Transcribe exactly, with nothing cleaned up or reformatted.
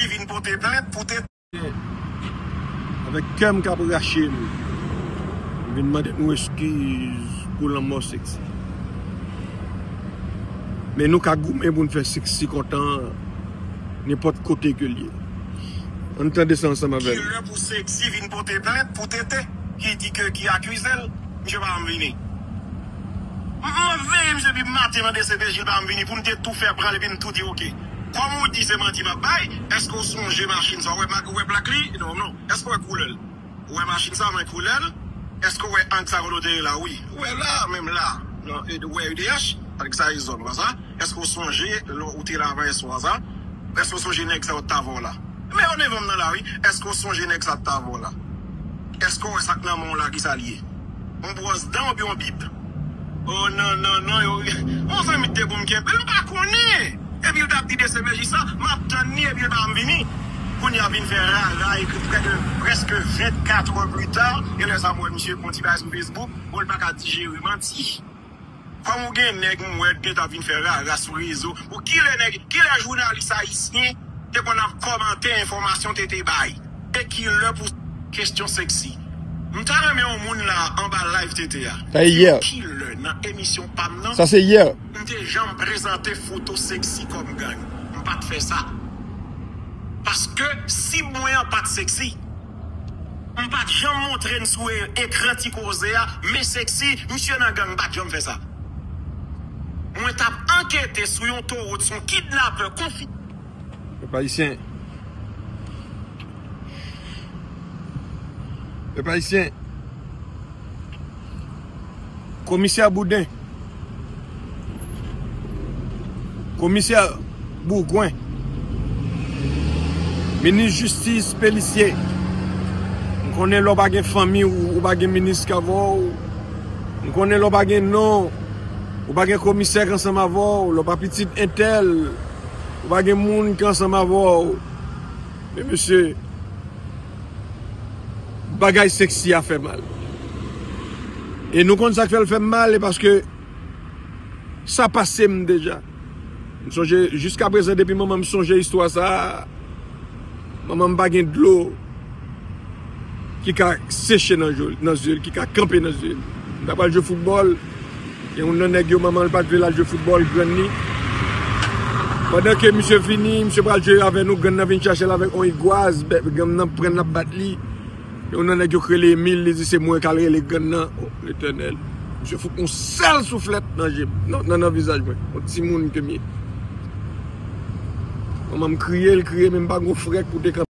Vin pote plent pou te. Avèk kè m k ap rache m, m vin mande nou eskiz pou lanmò Sexy. Men nou ka goumen pou n fè Sexy kontan nenpòt kote ke l ye. Ann tande sa ansanm avè m. Ki lè pou Sexy vin pote plent pou Tete ki di ke, ki akize l, misye pa janm vini. M, m ap veye misye depi maten nan D C P J, li pa janm vini pou m te tou fè pran l epi m tou di oke. Kòm ou di se manti m ap bay, èske w sonje machin sa? Ou wè ma-, ou wè plak li? Non, non. Èske w wè koulè l? Ou wè machin sa, men koulè l? Èske w wè ang sa kote w te ye la? Wi. Ou wè la, menm la. Non, e, ou wè E D H, ak sa e zòn, ou wè sa? Èske w sonje lè w te la avan yèswa sa? Èske w sonje nèg sa yo t ava w la? Men yo devan m nan lari. Èske w sonje nèg sa t ava w la? Èske w wè sa k nan men w la, kisa l ye? Yon bwòs dan oubyen yon bib? Oh, non, non, non, yo, yon zanmi te pou m kenbe l, m pa konnen. Epi l t ap di D C P J sa, m ap tann li, epi l pa janm vini. Kounye a vin fè rara, ekri prè-, prèske vennkat è pli ta, e lè sa m wè misye fè yon ti bagay sou Facebook, bon, l pa ka dijere manti. Kòm ou gen nèg m wè gentan vin fè rara sou rezo. Pou kilè nèg, kilè jounalis ayisyen te konn ap kòmante enfòmasyon Tete bay? E kilè pou kesyon Sexy? M ta renmen yon moun la anba live Tete a. Sa se yè. Kilè nan emisyon pa m nan? Sa se yè. M te janm prezante foto Sexy kòm gang. M pa t fè sa. Paske sib mwen an pa t Sexy. M pa t janm montre n sou e-, ekran Ti Koze a, men Sexy, misye nan gang, m pa t janm fè sa. Mwen t ap ankete sou yon towo, sou yon kidnapè konfi- Pèp ayisyen. Pèp ayisyen. Komisè Bouden. Komisè Bougwen. Minis Jistis Pélissier. M konnen lè w pa gen fanmi, ou, ou pa gen minis k avè w. M konnen lè w pa gen non, ou pa gen komisè k ansanm avè w, lè w pa pitit entèl, ou pa gen moun k ansanm avè w. Men mesye, bagay Sexy a fè mal. E nou konn sa k fè l fè m mal, e paske sa pase m deja. M sonje, jiskaprezan, depi manman m sonje istwa sa a, manman m pa gen dlo ki ka seche nan je-, nan zye l, ki ka kanpe nan zye l. M ta pral jwe foutbòl, gen youn nan nèg yo, manman l pa t vle l al jwe foutbòl, grann li. Pandan ke misye vini, misye pral jwe avè nou, grann nan vin chache l avèk yon igwaz, bè, grann nan pran l ap bat li. Youn nan nèg yo k rele Emil, li di se mwen k al rele grann nan. O, Letènèl. Misye fout yon sèl souflèt nan je m, nan, nan, nan vizaj mwen. Yon timoun ke m ye. Manman m kriye, l kriye, men m pa gon frè k pou te kanpe.